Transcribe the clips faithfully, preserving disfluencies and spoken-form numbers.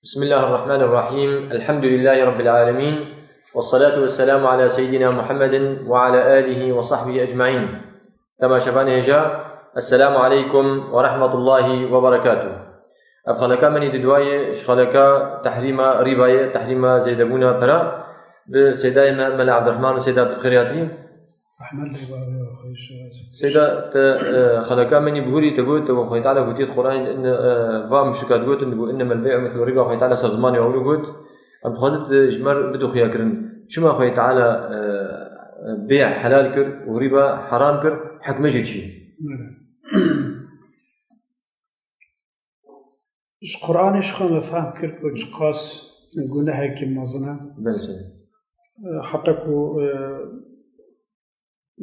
بسم الله الرحمن الرحيم. الحمد لله رب العالمين. والصلاة والسلام على سيدنا محمد وعلى آله وصحبه أجمعين. Temaşevanê hêja, Esselamu aleykum ve rahmetullahi ve berekatuh. Ev xaleka min î di duayê ji xaleka tehrîma rîbayê, tehrîma zêdebûna pera, bi sêdayê me Mela Ebdurrahman û sêda tu bi xêr hatî. Rahmet lê bavê we, xwedî şiraz. Seyda, te, e, xaleka min î bihurî te got, te Xwedê Teala gotiye di Qur'anê de, inne, e, va muşrika digotin, digot, "Innemel bey'u mislu riba", Xwedê Teala ser zimanê ewro got. Em dixwazin tu ji me re bidî xuyakirin. Çima Xwedê Teala, e, e, bê' helal kir û riba heram kir, hikme jî çi ye? Ji Qur'anê ji xwe me fehm kir ku çiqas gunehekî mezin e. Belê. E, heta ku, e,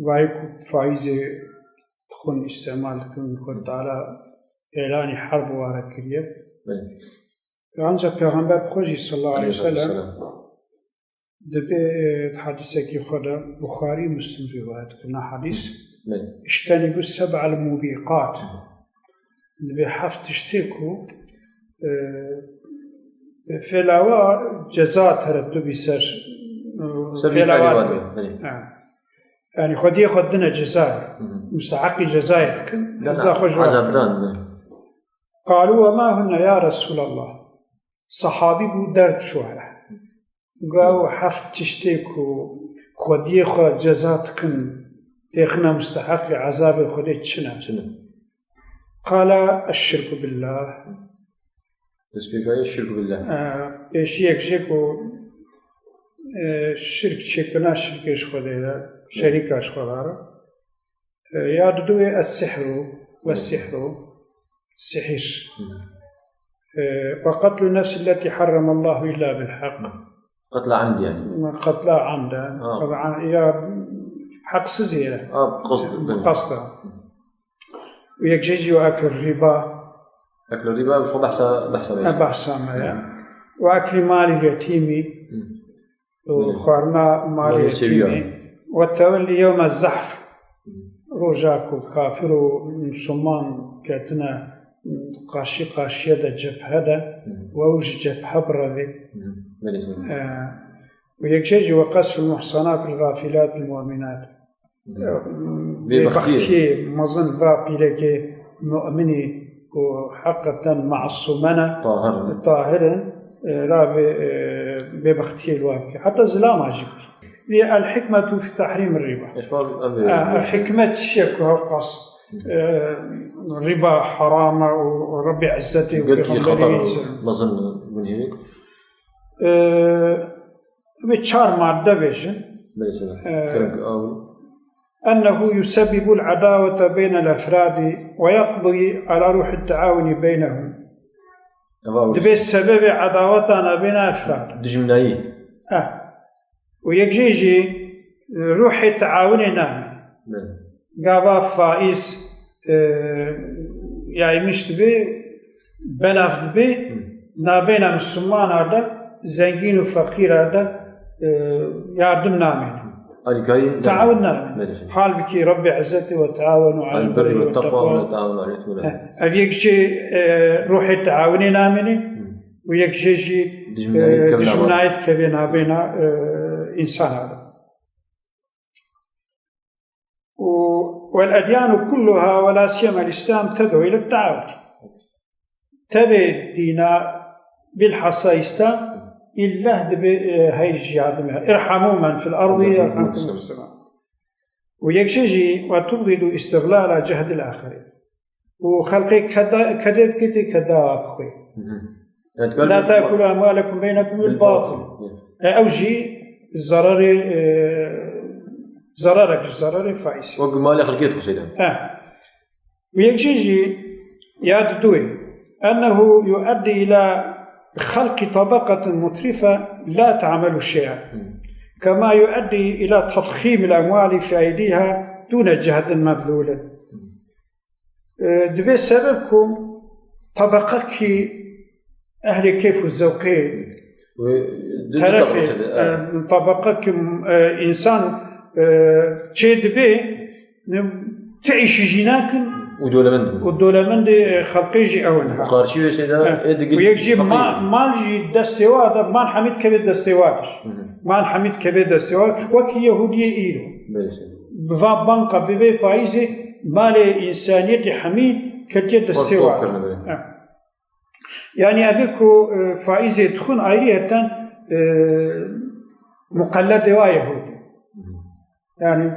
vayê ku faîzê dixwin îstemal dikin, Xwedê Teala êlanî herb ware kiriye. Belê. Ancak Pêxember bi xwe jî sallallahu aleyhi ve sellem Aleyhisselam. Dibê, e, di hadîsekî xwe de, Buxarî, Muslim rîwayet kirina hadîs, Belê. "İctenibu seb'al mubiqat." Dibê heft tiştê ku, e, fêlawa ceza terettubî ser, e, Ser fêlawa fêlawa dibe. Belê. Ha. Yani xwediyê xwe dine cezayê. Hı hı. Misteheqî cezayê dikin. Dana Ceza xwe ji we azabdan, belê. "Qalu ve ma hunne ya Resulallah?" Sahabî bû derb şuhere. Gaw heft tiştê ku xwediyê xwe ceza dikin, têxine musteheqî ezabê Xwedê çi ne? Çi ne? Qala eşşirku billah. Destpêkayê şirku billah. E, pêşiyek jê ku, e, şirk çêkirina şirkê ji Xwedê de, şerîka ji Xwedê re. E, ya didûyê es-sihru ve sihru, sihir. Hı. E, ve qatlu nefsi lletî harramallahu illa bil hak. Qatla amd yani. Qatla amd. Ha. Ya haksız yere. Ha, qasd, Bi belê. qasda. Ve yek jê jî ve eklu riba. Eklu riba, şu bahsa, bahsa Ha, bahsa me ya. Ve ekli malil yetîmî. Hı. û Belê. xwarina malê Malê yetîmî seviya. Ve tewellî yewme zehf. Hı. Roja ku kafir û misilman ketine qarşî qarşiye de, cephe de, Hı. we û ji cephe birevê. Hı. Belê seviya. E, û yek jê jî ve qesfil muhsanatil gafîlatil mu'minat. Bêbextiyê. Bêbextiyê mezin va pîrekê mu'minî ku heqeten masûme ne, Tahir ne. tahir in, e, ra bê, e, bêbextiyê li wa bike. Heta zilama jî bike. Vê el hikmetu fi tehrîm riba. Eşwar ev Ha, hikmet çi ye ku hewqas, e, riba heram e û Rebbê Izzetê û Gelkî Pêxemberî xeter wî çi? mezin gunhê. E, Em ê çar madde bêjin. Belê, şöyle. Ee, Kırık, al. Ennehu yusebbibul adawete beynel efradi ve yaqdî ala ruhit teawuni beynehum. Eva, Dibê sebebê edaweta nabêna efrad. Dijminayî. Eh. Û yek jê jî ruhê teawunê name. Belê. Gava faiz, e, yaymış dibe, belav dibe, Hı. nabeyna Müslüman arda, zengin û fakir arda, e, yardım nameyne. Alîkarî Taawun name. Belê. Halbuki Rabbi Izzeti ve taawenu alel Al birri birri ve ve takwa takwa. ve la taawenu alel ismi ve Heh, ev yek şey, e, ruhê taawunê nameyne, Hı. û yek şey jî, Dijminayî e, kevin dijminayî kevê nabeyna, e, insan arda. û, "Vel edyanu kulluha ve la siyemel Îslam ted'u ile teawun." Tevê dîna bilhassa Îslam îlleh dibe, e, hey ji yardimê. "Irhamu men fil ardi yerhamkum fis sema." Û yek şey jî, "Ve tubgidu istiglala cehdil axiri." û xelqê keda-, kedê bikê tê keda xwe. Hı hı. Yani, La taekulu emwalekum beynekum bil batil. Hı. E, ew jî zerarê, e, zerarek ji zerarê faîz. Wek malê xelkê dixwe şeyden. E. Û yek jî jî ya didûyê. Ennehu yueddi ila xelqi tabaqatin mutrife la te'melu şey'en. Hı. Kema yueddi ila tedxîmil emwali fi eydiha dûne cehdin mebzûlin. Hı. E, divê sebeb ku tabaqekî ehlê kêf û zewqê Wê di terefê, tabaqe de, e, e, tabaqekî, e, însan, e, çê dibe, ne, ti îşî jî nakin, Û dolemend in. Û dolemendê, e, xelqê jî ew in, ha. Û qarşî wê sê de, e, ê digir û yek jî feqîr ma-, in. Mal jî destê wa de, mal hemî dikeve destê wa de. Hı hı. Mal hemî dikeve destê wa. Wekî Yehûdiyê îro. Belê sê. Bi va banka, bi vê faîzê malê însaniyetê hemî ketiye destê wa de. Kontrol kirine, belê. E. Yanî evê ku, e, faîzê dixwin ayriyeten, e, muqelledê wa Yehûdî. Hı hı. Yanî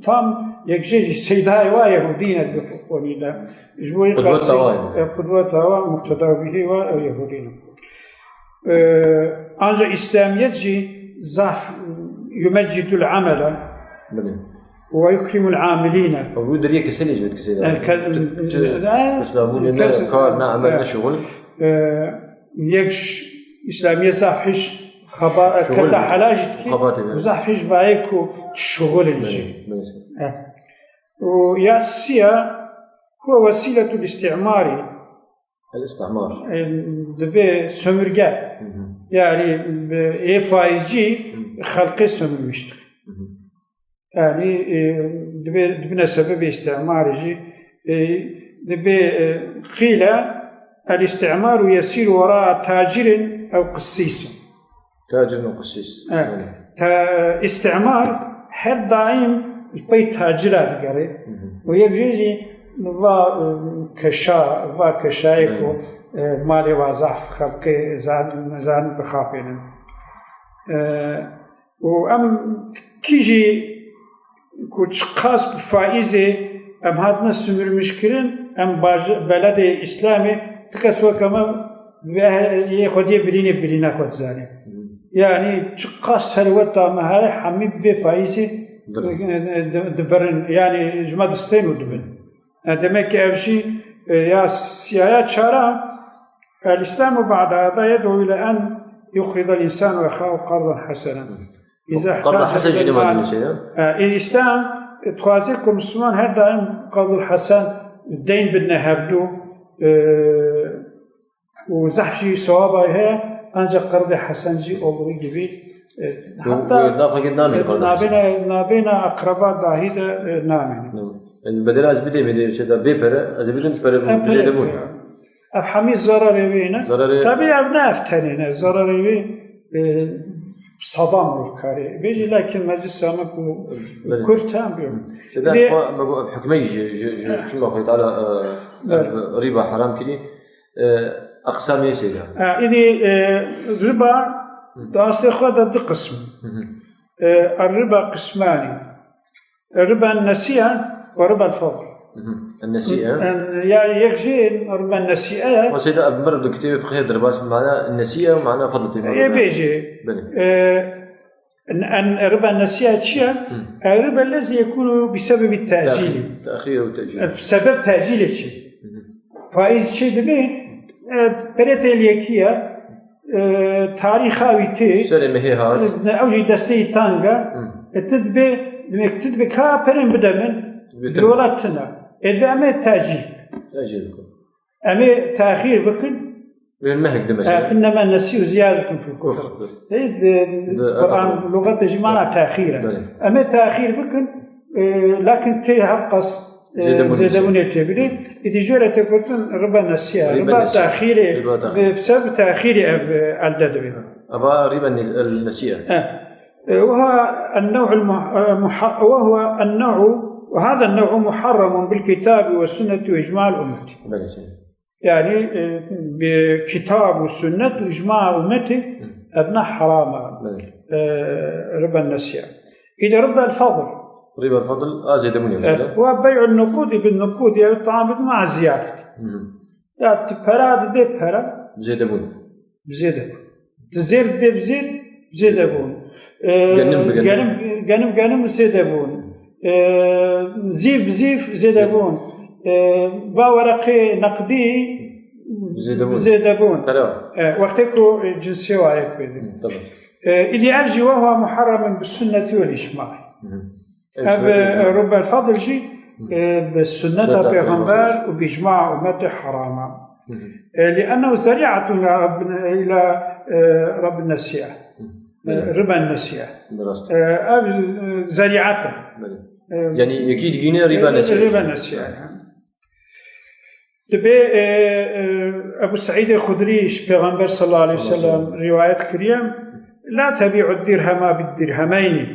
tam yek jê jî seydayê wa Yehûdî ne di konî de. Ji bo Qudweta qasî, wa ye. E, qudweta wa, muqteda bihî wa ew Yehûdî ne. E, ancak Îslamiyet jî zaf yumeccidul amele. Belê. Ve yukrimul amilîne. Ew wî deriyê keselê jî dikise de. Yani ke-, Tu, tu, e, Îslamûnê ne kes-, kar, ne emel, e, ne şixul. E, yek ş-, Îslamiyet zaf hiş xeba-, Şixul. Keda helal jî dikî. Xebatê, evet. Zaf hiş vayê ku tu şixul in jî. Belê, belê. E. Û ya siya, huve wesîletul îstîmarî. El-îstîmar. E, dibe sömürge. Hı hı. Yani, e, ê faizcî Hı. xelqê sömürmüştür. Hı hı. Yani, e, dibe, dibine sebebê îstîmarê jî, e, dibe, e, qîle el-îstîmaru yesîru wera tacirin ew qissîsin. Tacir û qisîs. Evet. Yani. Ta-, îstîmar her daîm li pey tacira digere. Hı hı. Û yek jê jî va, e, keşa, va keşayê ku, Evet. e, malê wa zaf xelkê zan, zan bixapênin. E, û em kî jî ku çiqas bi faîzê em hatine sumurmîşkirin, em baji-, beledê Îslamê ti kes weke me vê he-, yê xwediyê birînê birîna xwe dizanê. Hı. Yanî çiqas serweta me heye hemî bi vê faîzê Dibirin. di-, dibirin. Yanî ji me distên û dibin. E, demek ki ev jî, e, ya siyaya çara, el-Îslamu ba'de hada yed'u ile en yuqrida el-însanu exahu qardan hesenen. Hı. Îza Qarda ihtace hesen ile jî ne mal. Madem şey ya. E, Îslam, e, dixwaze ku Misliman her daim qardul hesen deyn bidine hevdû, e, û zehf jî sewaba heye, ancak qardê hesen jî olduğu gibi, e, Bu, hatta, bu, daha fakir namî e, kardeşim. Nabêna, nabêna akraba dahi de, e, namîne. Hı. Yani bedel az bir de mi diyor, şey da bir pere, az bir pere bu E, düzeyde pere bu. Ev hemî zararê wê ne? Zararê Tabii ev ne ev tenê ne. Zararê wê, e, sedam mirov karê. Bêjî lakin meclisa me ku Belê. Kurt hem biyo. Seda Lê xwe me got ev hukmeyî ji, ji, ji, Eh. Şima Xwedê Teala, e, Belê. Ev riba heram kirî. E, eqsamê şeyda. E, îdî, e, riba Hı. di aslê xwe de du qism. Hı hı. E, el-riba qismani. Riba nesiye ve riba fadl. Hı hı. En-nesiye. En-, ya yek jî riba nesiye ye. O şeyda ev mir di kitêbê fiqhê derbas mana nesiye û mana fadl tê. Ê bêjê. Belê. E, en, en riba nesiye çi ye? Hı. E, riba lezi yekunu bi sebebi tecîlî. Tehîr û tecîl. E, sebeb tecîlê çi? Hı hı. Faiz çi dibe? E, perê tê li yekî ye. E, tarîxa wî tê. Serê mehê hat. E, ew jî desteyî tang e. Hı. E, ti dibe, demek ti dibe ka perên bide min, Dibe di tine. Wela tine. E, dibe em ê tecîl. Tecîl bikin. Em ê tehîr bikin. Wê mehek de mesela. E, innema nesî û ziyadetin fil kufr. Kufr. Hey, di, Di, Kur'an evet. Lugete jî mana tehîr e. Belê. Em ê tehîr bikin, e, lakin tê hevqas, e, Zêdebûn zêdebûnê tê bidê. Îdî jê re tê gotin riba nesiye. Riba Riba nesiye. Tehîrê, Riba tehîr. Bi sebeb tehîrê ev, e, elde dibe. Eva riba ne-, el nesiye. E. E, وهو النوع المح-، المح-، وهو النوع، وهذا النوع محرم بالكتاب والسنة وإجماع الأمة. Belê, şey. Yani, e, bi kitab û sünnet û icma û ummetê Hı. Ev ne heram e. Belê. E, riba nesiye. Îdî riba el-fadl. Riba el-fadl a zêdebûnê E, mesela. Ve bey'un nukudi bin nukudi ev ta'am bin ma ziyadet. Hı hı. Ya tu pera didê pera. Zêdebûn. Zêdebûn. Di zêr dê bi zêr zêde bûn. Ee, Genim bi genim. Genim, genim, genim zêde bûn. Ee, zîv bi zîv zêde bûn. Ee, ba wereqê neqdî Zêde bûn. Zêde bûn. Pere. Ee, wextê ku, e, cinsê wa yek pê Hı, tamam. Ee, îdî ev jî wehwa muharremin bi sünnetî wel îcmaî. Hı hı. Ev, e, Rubel Fadl jî, e, bi sunneta Sunneta Pêxember Pêxember. Û bi îcma ummetê heram e. Hı hı. E, لأنه ذريعة إلى رب، إلى، e, رب النسيئة. Hı. E, Belê. Riba nesiye. Rast. E, ev, e, zerîet e. Belê. E, Yanî yekî digîne riba e, nesiye. Riba nesiye, yani. Dibê, e, e, Ebu Seîdê Xudrî ji Pêxember sallallahu aleyhi ve sellem rîwayet kiriye, "La tebî'u dirhema bid dirhemeynî."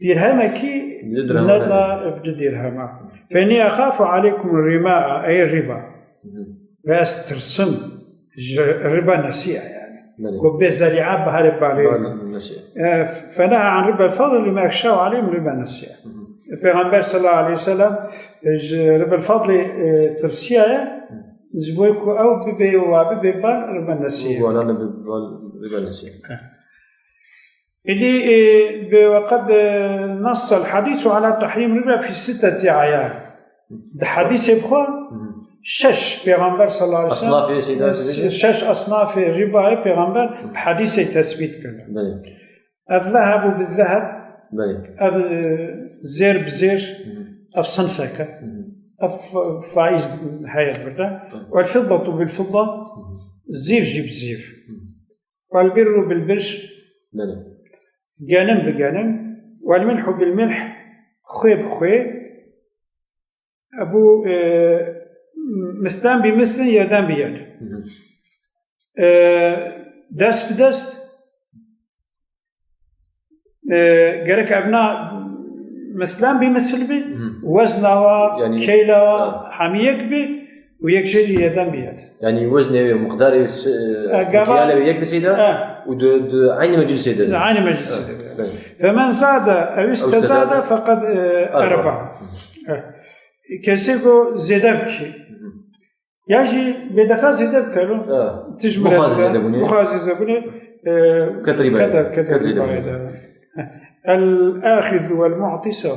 Dirhemekî Bi dirhema neda bi du dirhema. "Fe inni exafu aleykum rimaa, ey riba." Ve ez tirsim ji riba nesiya yani. Belê. Ku bê zerîa biharê balê. Bal nesiya. E, "Feneha an riba fadl lima exşav aleyhim riba nesiya." Pêxember sallallahu aleyhi ve sellem ji riba fadlê, e, tirsiyaye, ji bo ku ew bibe wa bibe bal riba nesiya. Wana bibe bal riba nesiya. Îdî, e, bi weqed, e, nassel hadîsu ala tehrîm riba fî sitteti ayar. Di hadîsê bi xwe şeş Pêxember sallallahu aleyhi ve sellem, Asnafê şeyda dibêje? Şeş asnafê ribayê Pêxember bi hadîsê tesbît kirine. Belê. Ev zehebu bi zeheb, Belê. Ev, e, zêr bi zêr, ev sinfeke, ev fa-, faiz heye vir de. Wal fiddatu bil fidda, zîv jî bi zîv. Wal birru bil birr, Belê. Genim bi genim. Wal milhu bil milh, xwê bi xwê. Ebu, e, mislen bi mislin, yeden bi yed. E, dest bi dest, e, gerek evna mislen bi misil bi, wezna wa, Yani, keyla wa, ha. Hemî yek bi, û yek jê jî yeden bi yed. Yani weznê wê, miqdarê wê, e, E, gava- mikyalê wê yek bi seyda, E. û di, di aynı meclisê de. Di aynı meclisê de. Evet, evet. Femen zade ew istezade feqed, e, erba. Erba. E. Kesê ku zêde bikî. Ya jî bêdeka zêde bikero. E. Tij Muxazê mirezde. Zêde bûne. Muxazê zêde bûne. E, Ket rîba. Keta, keta Ket zêde rîba bûne. De. E. El axizu vel mu'ti sewa.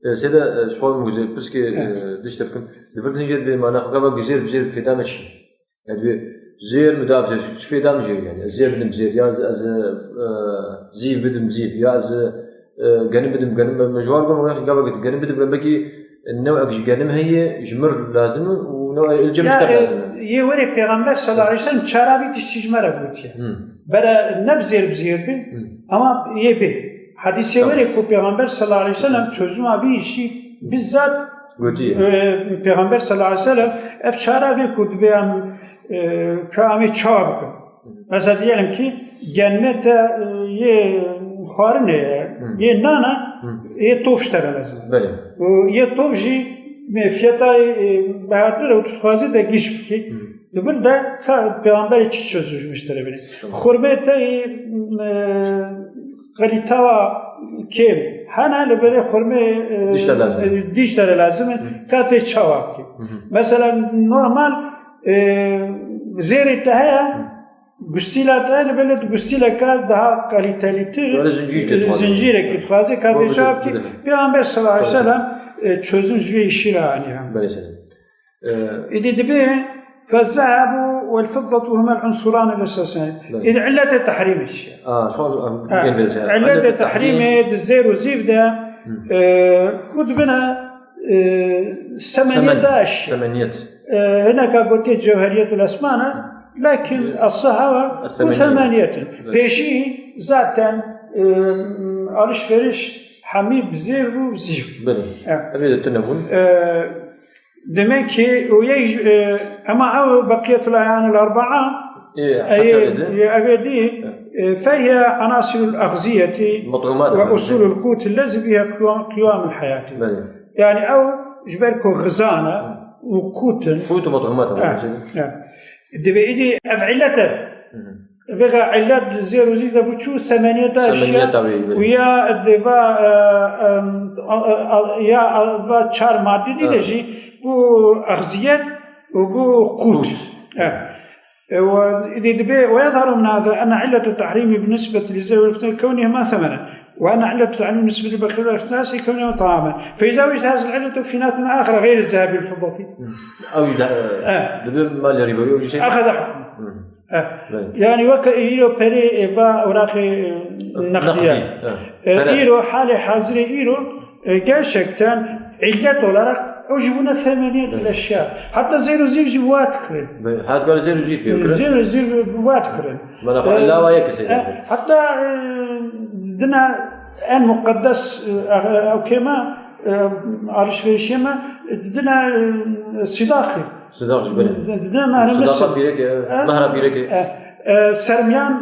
E, sêde, e, ji xwe min guzê, pirsgê, e, Evet. Diş te bikim. Li vir din jê dibê mana xwe gava guzêr bi zêr fêda me çi? Yani dibê zêr mi da bi zêr, çi fêda mi jê yani? Ez zêr bidim zêr, ya ez, ez, e, zîv bidim zîv, ya ez, e, genim bidim genim. Me ji wan got, gava got, genim bidim genim. Belkî newek ji genim heye, ji mir lazim e û newek ji Ya, min e, lazim e. Yê werê Pêxember sallallahu aleyhi ve sellem çara vî tiştî ji me re gotiye. Hmm. Bere ne bi zêr bi zêr bi, Hmm. ama yê bê. Hadîsê Tamam. werê ku Pêxember sallallahu aleyhi ve sellem çözüma vî işî bizzat, Gotiye. e, Pêxember sallallahu aleyhi ve sellem ev çara vê ku dibê em, e, ka em ê çawa bikin. Mesela diyelim ki genmê te, e, yê xwarinê ye, Hı. yê nana, Hı. yê tov ji te re lazim e. Belê. Û yê tov jî me fiyata, e, bihartir e û tu dixwazî te giş bikî. Hı. Di vir de ka Pêxemberê çi çözülmüş terebine. Tamam. Xurmê te yî, e, qelîtawa kêm. Hene li belê xurmê, e, Dişte lazim. e, dişte re lazim e. Hı. Ka tê çawa bikî. Hı hı. Mesela normal, e, zêrê te heye, Hı. gustîla te, li belê tu gustîleka daha kalîtelîtir, Böyle zincîr tê dixwaze. zincîrekî dixwaze, ka Bu tê da, çawa bu bikî. da. Pêxember sallallahu aleyhi ve sellem, e, çözüm ji vê işî re aniye. Belê selam. Ee, Îdî dibê, فالذهب والفضة هما العنصران الأساسيان. Belê. Îdî illetê tehrîmê çi ye? Aa, şu an, Ha, en verirse. illetê tehrîmê di zêr û zîv de, Hı. e, ku dibine, e, semeniyet Semen-, daş. Semeniyet. E, hineka gotiye cewheriyetul esmana, lakin Hı. aslı hava bu Semeniyet. semeniyet. Evet. Pêşî zaten, e, alışveriş hemî bi zêr bû, zîv. Belê. Evet. Ev ê de tune bûn. E, Demek ki, û yê, e, ema ew beqiyetul eyanil erbaa, Ê, e, heçer edi. yê ev ê dî, e, fehiye anasirul axziyeti Mat'umat ve yani. usulul qut lezi bihe qiwam, qiwamul hayati. Belê. Yani ew ji ber ku xizana û qutin. Qut û mat'umat Ha, yani. ha. Divê îdî ev illet e. Hı hı. Vêga illet zêr û zîv de bû çû semeniyeta Semeniyeta eşya wê, wê. û ya di va, e, e, e, ya va çar madde dî de Ha. jî bû axziyet û bû qut. Qut. E. E, ve dî dibê, ويظهر من هذا أن علة التحريم بالنسبة للزيت والفضة كونهما ثمنا، وأن علة التحريم بالنسبة للبقر والأخناس كونهما طعاما، فإذا وجدت هذه العلة في ناتن آخر غير الذهب والفضة. Ew jî de, Ha. dibe malê rîbewî, ew jî şey. أخذ حكمه. Hı. Eh, Belê. yani weke îro perê, e, va ewraqê, e, nexdiya. Nexdî, eh. E, Pere. îro, halê hazirê îro, e, gerçekten illet olarak o jî bûne semeniyet Belê. leşya. Hatta zêr û zîv jî bi wa dikirin. Belê. Hat kar zêr û zîv pê kirin. Zêr û zîv bi wa dikirin. Mana xwe E, elawa yek e, seyda. e, hatta, e, dina en mukaddes, e, ew kêma, e, alışverişê me didine, e, sîdaxê. Sîdax jî, belê. Didine mehre Misir. Sîdaxa bîrekê, e, mehra bîrekê. E, e, sermiyan,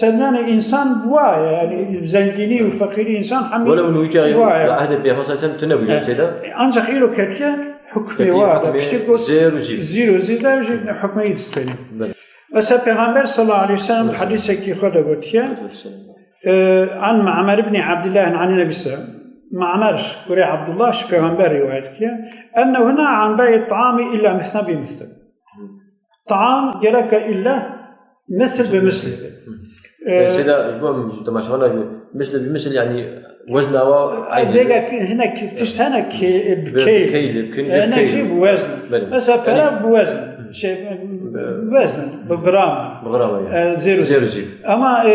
sermiyanê însan bi wa ye, yanî zengînî û feqîrî însan hemî Welew nûçe bi wa ye. Li ehdê Pêxember sallallahu aleyhi ve sellem tune bû, e, seyda. Ancak îro ketiye hukmê wa de. Piştî got zêr û zîv. Zîr û zîv de jî hukmê distêne. Belê. Mesela Pêxember sallallahu aleyhi ve sellem hedisekî xwe de gotiye, e, an Ma'mer ibn Abdullah an Nebi sallallahu aleyhi ve sellem. Ma'mer, kurê Abdullah, ji Pêxember rîwayet kiriye. Ennehu neha an bey'i ta'ami illa mislen bi misl. Taam gereke illa misil bi misil. E, e, şeyde, ji bo temaşevana, misil bi misil, yani wezna wa aynı. Vêga ki, hinek tişt hene ki, e, bi keyl. Keyl, bi keyl. Hinek jî bi wezn. Belê. Mesela pere bi wezn. Şey, bi wezn, bi gram. Bi gram, yani. E, zêr û zîv. Zêr û zîv. Ama, e,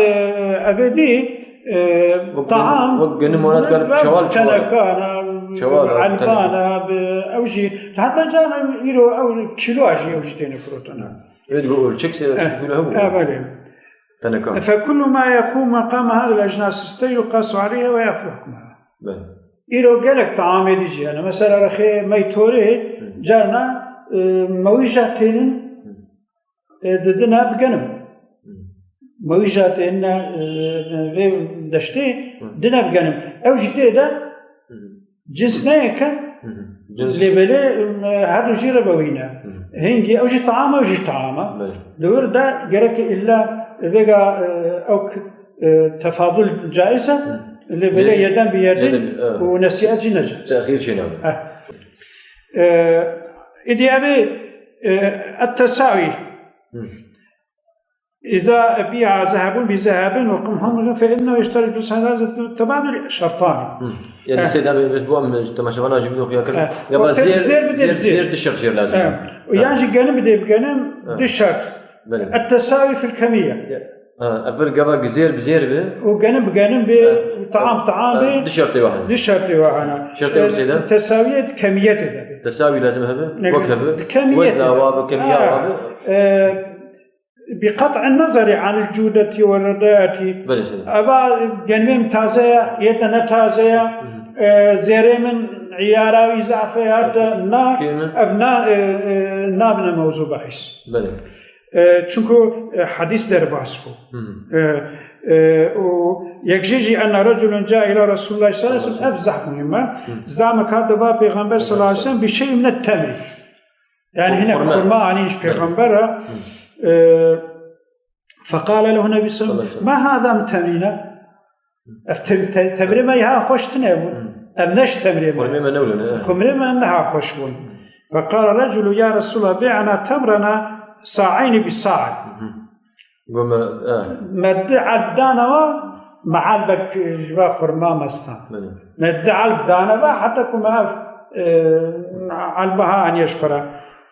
evê dî, e, taam, wek gönü murat gel, çaval, çaval. Tenekana, çaval, elbana, bi, ew jî, heta carna îro ew kîloa jî ew jî têne firotana. Öyle bir ölçek se-, eh, şekilde bu. Eh, belê. Teneka. Fe kullu ma yequmu maqama hadhihi al-ecnas yuqasu aleyha ve yahuzzu hukmuha. Belê. Îro gelek taamê dî jî hene. Mesela rexê meytorê, hı, carna, e, mewîja tênin, hı, e, didine bi genim. Hı. Mewîja tênin, e, e, vê deştê, hı, dine bi genim. Ew jî tê de, hı, cins neyeke, hı hı, cins, lê belê, e, her du jî re bewîne. Hı hı. Hingî ew jî taam e, ew jî taam e. Belê. Li wir de gerek îlla vêga, e, ew k-, e, tefadul caiz e, hı, lê belê, lê yeden bi yedin, yeden, evet, û nesîhet jî necaiz. Tehîr çênabe. Heh. E, îdî evê, e, et-tesawî. Hı. İza bi'a zehebun bi zehebin ve kumhun fe innehu yeşteri bi sadazet tebadul şartani. Hı. Yani, eh, seyda, bi, bi, bu em temaşevana jî bi doxuya kir. Eh. Ya ba zêr, zêr bide zêr, zêr. Zêr du şert jêr lazim. Eh. Yan jî genim bide bi genim, eh, du şert. Belê. Et-tesawi fil kemiyye. Ya. Ha, ev gava zêr bi zêr bi. Û genim bi genim bi, eh, taam bi taam bi. Du şertê wahana. Du şertê wahana. Şertê, eh, seyda? Tesawiyet kemiyet de. Tesawi lazim hebe. Ne, wek hebe. Kemiyet. Wezna wa bi, kemiya wa bi. Eh, Bi qet'in nezeri anil cûdetî we redayetî. Belê, seyda. Eva genmê min taze ye, yê te ne taze ye, hı hı, e, zêrê min îyara wî zaf e ya te na, kêmin, ev na, e, e, nabine mewzû behîs. Belê. E, çunku, e, hedîs derbas bû. Hı hı. E, e, û yek jê jî enne reculun ca ila Resulullah sallallahu aleyhi ve sellem, ev zaf muhîm e. Hı. Zida me kat diba Pêxember sallallahu aleyhi ve sellem bi şey'in min et-temri. Yani hinek xurma, xurma anîn ji Pêxember re, e, feqale lehu Nebî sallallahu aleyhi ve sellem, ma hâzâ min temrîna. Ev tem-, te-, temrê me ya xweş tine bû. Hı. Ev ne ji temrê me. Xurmê me ne wilo ne. Xurmê me niha xweş bûn. Feqale reculu ya Resulallah bi'na temrena sa'eyni bi sa'in. Hı. Got me, e. Me di elb dane we, me elbek ji we xurma me stand. Belê. Me di elb dane we, heta ku me ev, e, elba ha aniye ji xwe re.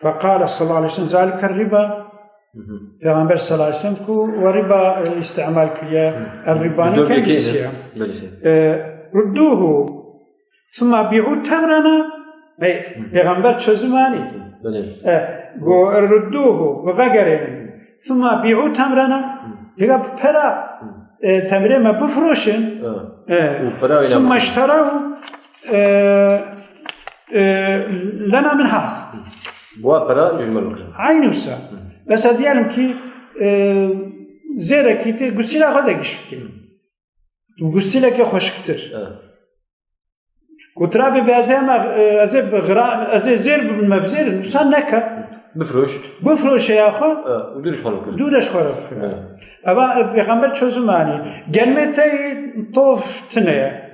Feqale sallallahu aleyhi ve sellem, zalike riba. Hı hı. Peygamber sallallahu aleyhi ve sellem ku we riba, e, istimal kiriye, hı, ev ribanî kendisi ye. Belê. E, rudduhu. Thumma bi'u temrena. Hey, hı, Peygamber çözüm anî. Belê. E, go rudduhu, go vegerênin. Thumma bi'u temrena. Hı. Vêga bi pera, hı, e, temrê me bifroşin. Hı. E, û pera wî thumma işterahu, e, e, lena min haz. Hı. Bu pera ji me bikin. Aynı wisa. Hı. Mesela diyelim ki, e, zêrekî tê gusîla xwe de giş bikî. Hı. Gusîleke xweşiktir. Evet. Gotirabê bi ez ê me, ez ê bi gira-, ez ê zêr bibim, me bi zêr, wisa neke. Bifroş. Bifroşe ya xwe. E, û dûr ji xwe re bikir. Dûr ji xwe re bikir. Evet. Eva, e, Pêxember çözüm anî. Gelmê te yê tof tine ye.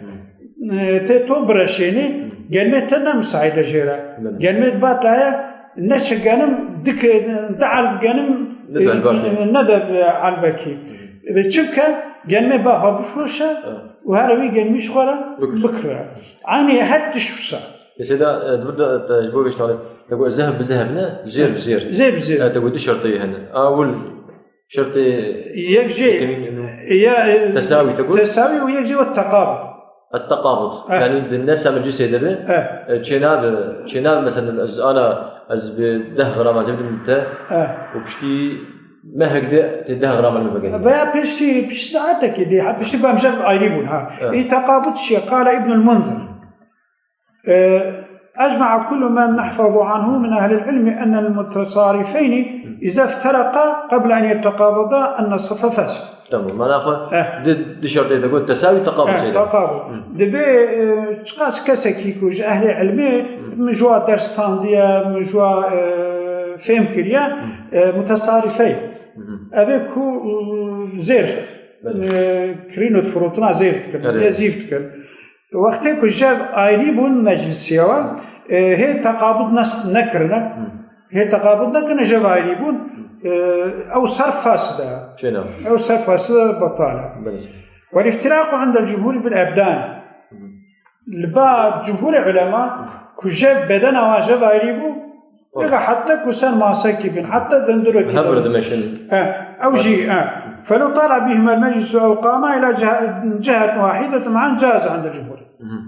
Hı. E, tê tof bireşênî, hı, gelmê te ne misaîde jê re. Evet. Gelmê diba daye, neçe genim, dike, de elb genim, ne de elbekî. E, ne de, e, elbekî. Hı. Ve çimke gelmê ba xwe bifroşe, evet, û here wî gelmî ji xwe re bikir. Bikire. Eynî her tişt wisa. Mesela, e, burada, e, ji bo vê ştanê, te got zehb bi zehb ne, zêr bi zêr. Zêr bi zêr. E, te got du şertê hene. Awil şertê yek jê, yekemîn, ya, e, tesawî te got. Tesawî û yek jê wet teqabud. Et-teqabud. Eh. Yani di nefsa meclisê de be, eh, e, çênabe, çênabe mesela ez ana, ez bi deh gram ez bidim te, eh, û piştî mehek de tê deh gram min vegerîne. Veya piştî, piştî saetekê dê, ha, piştî bemşev ayrî bûn, ha. Evet. Î teqabut çi ye? Qale Îbnul Munzir. E, أجمع كل من نحفظ عنه من أهل العلم أن المتصارفين إذا افترقا قبل أن يتقابضا أن الصرف فاسد. Tamam, mana xwe Eh. di, di şertê de got tesawî teqabul Eh, çêde. Teqabul. Hı. Dibê, e, çiqas kesekî ku ji ehlê ilmê Hı. min ji wa ders standiye, min ji wa, e, fêm kiriye, Hı. e, mutesarîfe ye. Hı hı. Ev ê ku, e, zêr, Belê. e, kirîn û firotina zêr dikin, Evet. lê zîv dikin. Wextê ku jev ayrî bûn meclisiya we, e, hê teqabud nes-, nekirine. Hı. Hê teqabud nekirine, jev ayrî bûn. Hı. E, ew serf fasid e. Çêna. Ew serf fasid e, betal e. Belê. والافتراق عند الجمهور بالأبدان. Hı. Li ba cumhurê ulema ku jev bedena wan jev ayrî bû, Hı. Lêga heta ku ser masekî bin, heta dindirokî Hev bin. Dimeşin. E, ew jî, e. فلو طال بهما المجلس أو قاما إلى جهة، جهة واحدة معا جاز عند الجمهور. Mhm.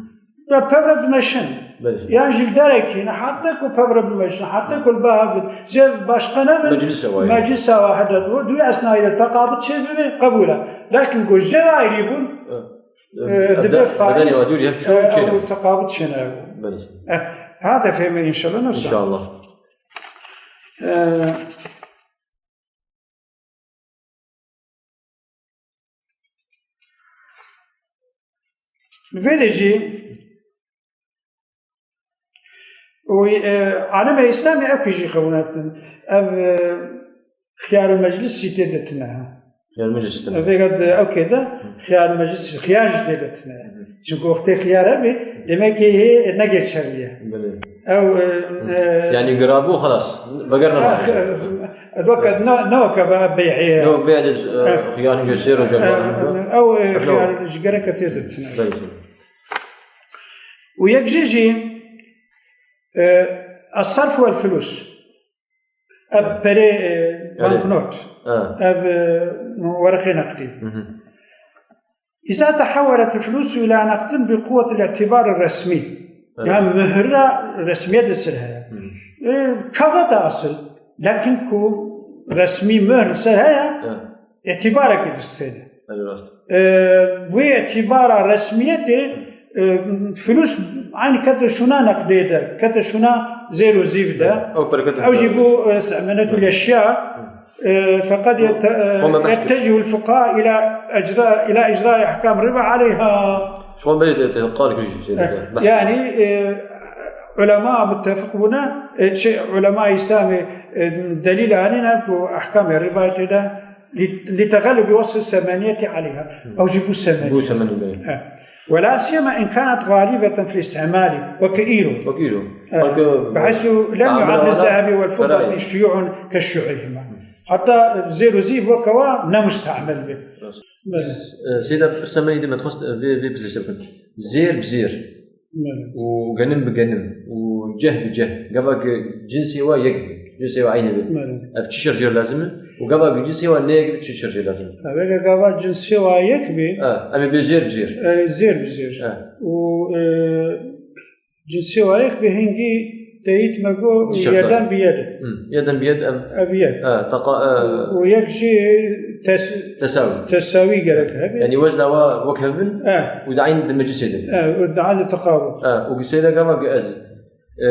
Ya pevre dimeşin. Belê. Yan jî derekî ne, heta ku pevre bimeşin, heta ku li ba hev bin. Jê başqa ne bin? Meclise wahide. Meclise wahide. Di wî esnayê de teqabut çê bibe, qebûl e. Lakin ku jê ayrî bûn, Evet. E, Em, dibe de-, faiz, bedenê wa dûrî hev çû e, çêne. Ew teqabut çêne. Belê. E, hate fehme inşallah, ne wisa. İnşallah. E, Vê de jî û, e, alimê Îslamê ew kî jî qebûl nakin. Ev, e, xiyarul meclis jî tê de tine. Xiyarul meclis tine. Vêga di ew kê de xiyarul meclis, xiyar jî tê de tine. Hı hı. Çunku wextê xiyar hebî, demek ki hê ne geçerli ye. Belê. Ew, e, Hı. e, Yani girabû xelas, veger Ha, nemaye. e, e, weke, ne, ne weke be-, bey'ê ye. Yok, bey'ê, e, Ha. Xiyarın gösteri hocam. E, var mı? Ew, e, Yok. Xiyar ji gereke tê de tine. Belê. Û yek jî jî, e, الصرف والفلوس. Ev perê, e, Evet. Banknot. Evet. Ev, e, werqê neqdî. Hı hı. إذا تحولت الفلوس إلى نقد بقوة الاعتبار الرسمي. Evet. Yani mühürle resmiyet li ser heye. Hı hı. E, kağıt asıl. Lakin ku resmî mühr li ser heye, Evet. Îtibareke distêne. Belê rast. E, wê îtibara resmiyetê, e, filûs eynî kete şûna neqdê de, kete şûna zêr û zîv de. Ew pere kete Ew jî bû, e, semenetul eşya, e, feqet yete-, e, Xwe me behs kir. يتجه الفقهاء إلى إجراء، إلى إجراء أحكام الربا عليها. Şwan belê te, te qal kir jî, şey, Eh, behs. Yani, e, ulema muttefik bûne, e, şey, ulema Îslamê, e, delîl anîne ku ehkamê riba tê de, li-, لتغلب وصف الثمانية عليها. Hı. Ew jî bû semenî. Bû semenî, belê. He. ولا سيما إن كانت غالبة في الاستعمال، weke îro. Weke îro. He. Weke, بحيث لم يعد للذهب والفضة شيوع كشيوعهما. Hı. Heta zêr û zîv weke wa ne mustemel be. Rast. Belê. E, Seyda, pirsa me îdî me dixwest, e, vê, vê pirsê te bikim. Zêr bi zêr. Belê. Û genim bi genim. Û ceh bi ceh. Gava ku cinsê wa yek be. Cinsê wa eynî be. Belê. Ev çi şer jê lazim e? Û gava ku cinsê wa ne yek be, çi şer jê lazim e? Ev gava cinsê wa yek be. Ha, em ê bê zêr bi zêr. E, zêr bi zêr. Ha. Û, e, Cinsê wa yek be hingî teyît me got, Dişa yerden bi yed. Hı, yerden bi yed ev. Ev yek. Ha, taqa-, e, Û yek jî tes-, Tesawî. Tesawî gerek hebe. Yani wezna wa wek hev bin, Eh. û di eyn di meclisê de. Eh, û di eyn teqabut. Ha, û gisê de gava ez, e,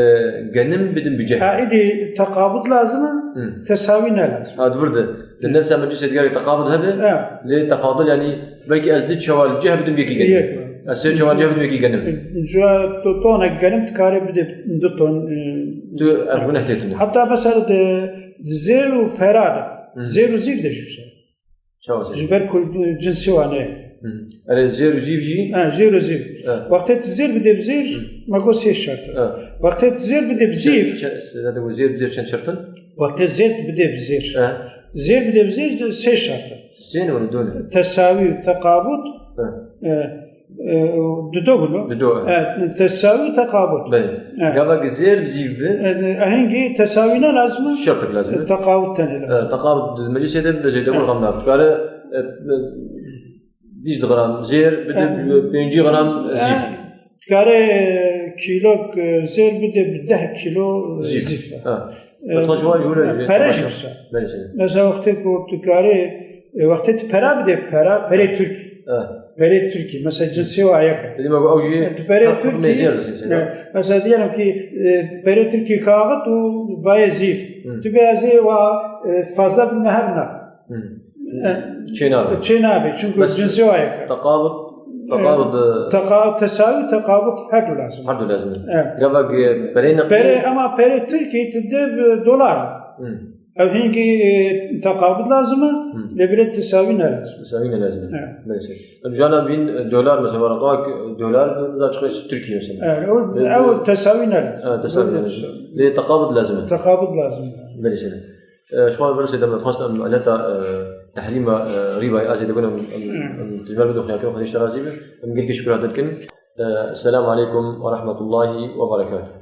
genim bidim bi ceh. Ha, îdî teqabut lazim e, Hı. tesawî ne lazim. Ha, di vir de. Di nefsa meclisê de gerek teqabut hebe. Ha. Lê tefadul yani belkî ez di çawa li ceh bidim yekî genim. Yek. Ez sê çawa ceh bidim yekî genim. Ca to-, tonek genim dikare bide du ton, e, Tu ev guneh tê tune. Hatta mesela de, de zêr û pera de. Hı. Zêr û zîv de jû se. Çawa se? Ji ber ku cinsê wan e. Hı. Erê zêr û zîv jî? Ha, zêr û zîv. Ha. Wextê tu zêr bide bi zêr, Hı. me got sê şert. Ha. Wextê tu zêr bide bi zîv. Çe-, çe-, zêr bide çend şert in? Wextê zêr bide bi zêr. Ha. Zêr bide bi zêr de sê şert e. Sê ne were done? Tesawî, teqabut, Ha. e, e, dido bû. Dido, ha. E, tesawî, teqabut. Belê. E. Gava ki zêr bi zîv bi. E, ehengî tesawî ne lazim e? Şertik lazim e. E, teqabut tenê lazim. E, teqabut meclisê de bi zêr de Ha. bû xamna. Kare, e, e, bîst gram zêr, bide Ha. pêncî gram Ha. zîv. Dikare kîlok, e, zêr bide bi deh kîlo, e, Zîv. zîf. Ha. E, Mesela ji wan jî were, e, pere jî wisa. Belê, belê. Mesela wextê ku tu karê, e, wextê tu pera bide pera, perê Tirk. Ha. Perê Tirkî, mesela cinsê wa yek e. Dîme ku ew jî Tu perê Tirkî, e, mesela diyelim ki, e, perê Tirkî kaxit û vayê zîf. Tu bê ez ê wa, e, fazla bilme hebna. Çê nabe. Çê nabe, çünkü cinsê wa yek e. Teqabut, teqabut, e, teqa-, tesawî, teqabut her du lazim. Her du lazim. Evet. Gava perê ne? Perê, ama perê Tirkî tu dê bi dolar. Ev hingî, e, teqabut lazim e, lê bilê tesawî ne lazim. Tesawî ne lazim. Evet. Neyse. Cana bin dolar mesela, wara qak dolar da çıkıyor Türkiye mesela. Evet, o, ev tesawî ne lazim. Evet, tesawî ne lazim. Lê teqabut lazim. Teqabut lazim. Neyse. Şu an verse de xwest em aleta, e, tehrîma, e, rîba azê de gunem, em, em, tecrübe de xuyakir, xwedî işte razî be. Em gelkî şükür hatin kin. E, Esselamu aleykum ve rahmetullahi ve berekatuhu.